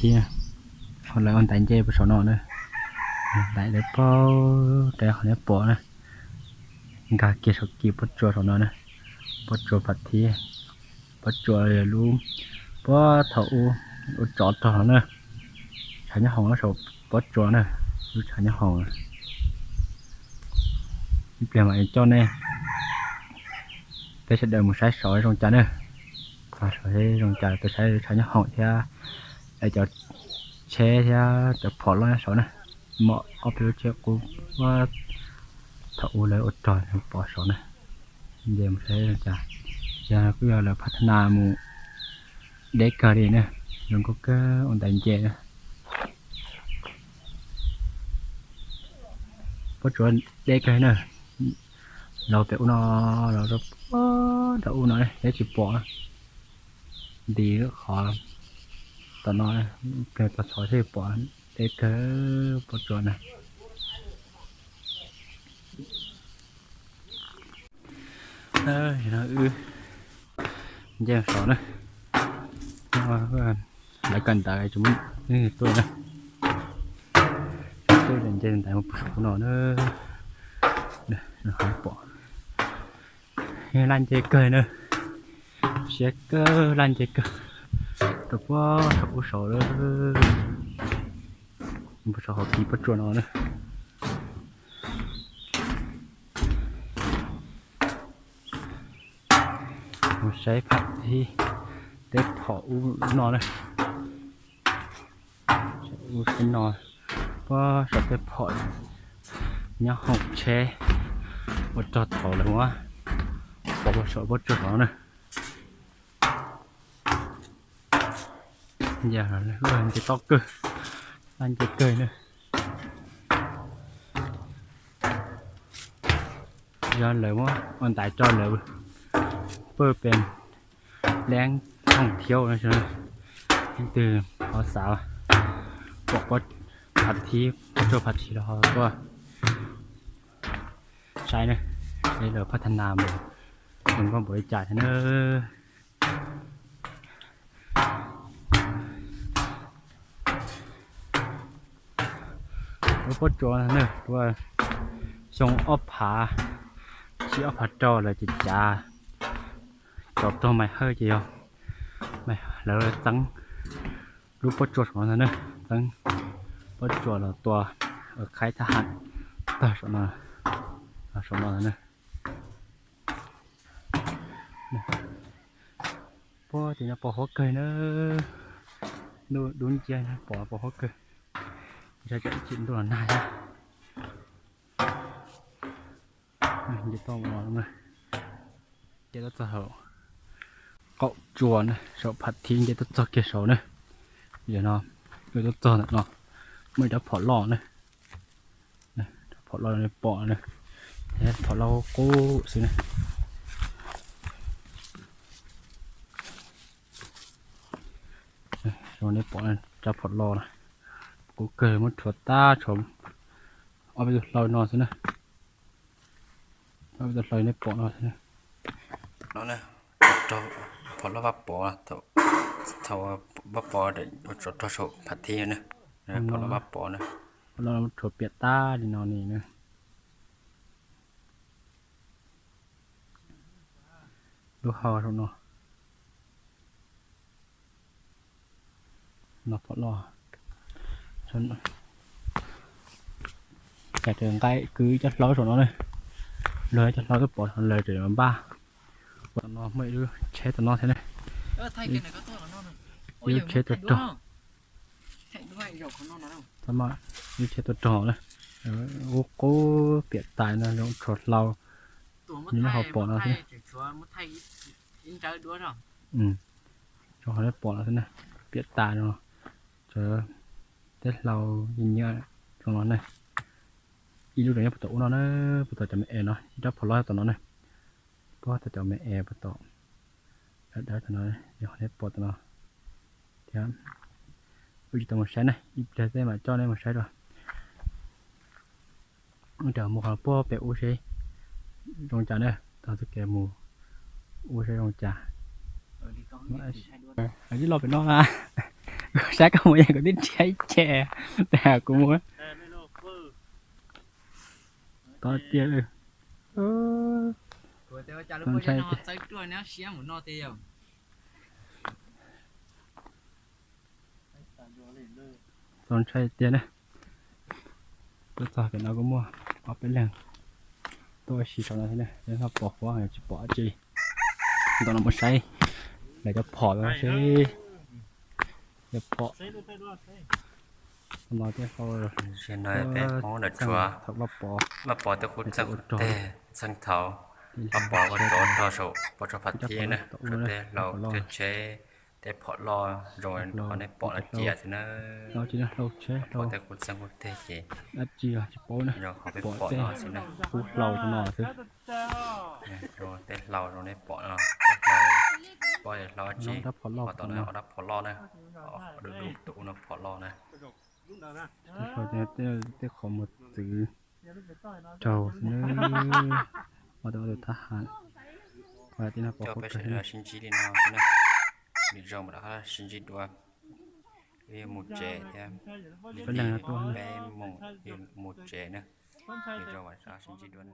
Thiab lawv ua ntaiv nce puag saum no na, ntaiv lawv pab rau qhov nej pom na, nkag kiag saum kis pob tsuas saum no na, pob tsuas phav thiv, pob tsuas lub, puag thaum ub ua tsov rog na, tshav nyob hoom saum pob tsuas na, lub tshav nyob hoom. Ib pliag mam coj nej peb sawv daws mus saib saud zoo cas na, zoo cas peb saib tshav nyob hoom thiab cov tsheb thiab cov phom loj nyob saud na, muaj ob peb lub tsheb qub puag thaum ub lawv ua rog pov saud na. Nce mus saib zoo cas, yog kuj yog lawv phab thab nas mus deb kawg li na, zoo nkauj kawg ua ntaiv nce na. Pob tsuas deb kawg na, los pem ub no, los rau puag nram ub no thiab tsis pom, nti qhov tom no, pliag txog tshov thiaj pom, deb kawg pob tsuas na. Wb nce saud na, lawv kawm ntawv tsis muaj neeg tuaj na, tuaj nce ntawd mus pem saum no na, pom laj nce kawg na, siab kawg laj nce kawg, rau puag saum ub saud lawm, puag saum hauv kis pob tsuas no na. Mus saib phab thib, tej phom ub no na, ub saib no, puag saum tej phom nyob hoom tsheb ua rog thaum lawv muab pov saum pob tsuas no na. Nce toj kawg, laj nce kawg na. Yog lawv muab ua ntaiv tso lawv pawj pes leeb thooj thiab no, leej twg ho xav pom pob phav thib, pob tsuas phav thib los ho tuaj saib na, saib lawv phab thab nas mus zoo nkauj npaum li cas thiab na. Lub pob tsuas na, xyoo ob phav tsib ob phav rau lawv ces cav tsov rog Maiv Hawj ces yog lawv txeeb lub pob tsuas saum no ntag na, txeeb pob tsuas los tua khaib thab ham tawg saum no, saum no ntag na. Puag tim no pos huab kawg na, ntuj dub nciab pos pos huab kawg, ntshe tsam ib chim ntuj los nag thiab. Nce toj, nce toj txog hauv qaum tsuas na, saum phav thib nce toj txog kiag saud na. Yog no, nce toj txog ntawm no, muaj ib rab phom loj na, rab phom loj nej pom na, phom loj qub xwb na. Zoo nej pom rab phom loj na, qub kawg, muab rhuav tag, rhuav ob peb tug hlau no xwb na. Ob peb tug hlau nej pom no xwb na. No, phom loj Vaj Pov, thaum Vaj Pov ua tsov rog saum phav thib na, phom loj Vaj Pov na. Phom loj rhuav piam tag li no ni na. Lub hau saum no. No phom loj. Cas raws nqaij kwv cov hlau saum no na. Luag cov hlau twb pov saum lawv raws npaj. Ua tom no muaj ib lub tsheb tom no thiab na. Ib lub tsheb tuaj rog. Ib lub tsheb tuaj rog na. Qub qub piam tas no, zoo rhuav hlau. Nws nyob hauv pom no xwb. Zoo hauv pom no xwb na, piam tas no. Cov teb hlau nyiam zoo no na. Ib lub nyob puag tom ub no na, puag tom cov me es no, ib rab phom loj tom no na. Puag tom cov me es puag tom dawb dawb tom no, yog nej pom tom no thiab. Wb tsis tau mus saib na, ib pliag tej mam coj nej mus saib rau. Wb mus qhov puag pem ub seb zoo cas na, tau txoj kev mus ub seb zoo cas. Twb los pem no na, Saib koj mus yog kuv twb nrhiav ib ce, tas kuv mus tod tiag. Txaus ntshai tiag, txaus ntshai tiag na. Tuaj txog pem no kuj muaj ob peb leeg tuaj ua si saum no thiab na, noj pom huab tsis pom dab tsi. Ntawm no mus saib lawv cov phom no seb, cov phom no thiab. Peb Hmoob ntawm tshua, Vaj Pov tej qub txeeg qub teg, txheej thaud, Vaj Pov ua tsov rog saum pob tsuas Phav Thib na, tsuas tej hlau thiab tsheb, tej phom loj zoo qhov nej pom no cia xwb na. Vaj Pov tej qub txeeg qub teg ces zoo qhov peb pom no xwb na. Tej hlau zoo nej pom no, tej hlau, pob hlau tsi, ho tom no ho dab phom loj na, du du tus ub no phom loj na. Tej qhov muag txwv raug xwb na, ob tug thab ham, coj peb sib ntsib li no xwb na, lwm zaus mam rov qab sib ntsib dua. Wb yuav mus tsev thiab, peb mus tsev na, lwm zaus mam rov qab sib ntsib dua na.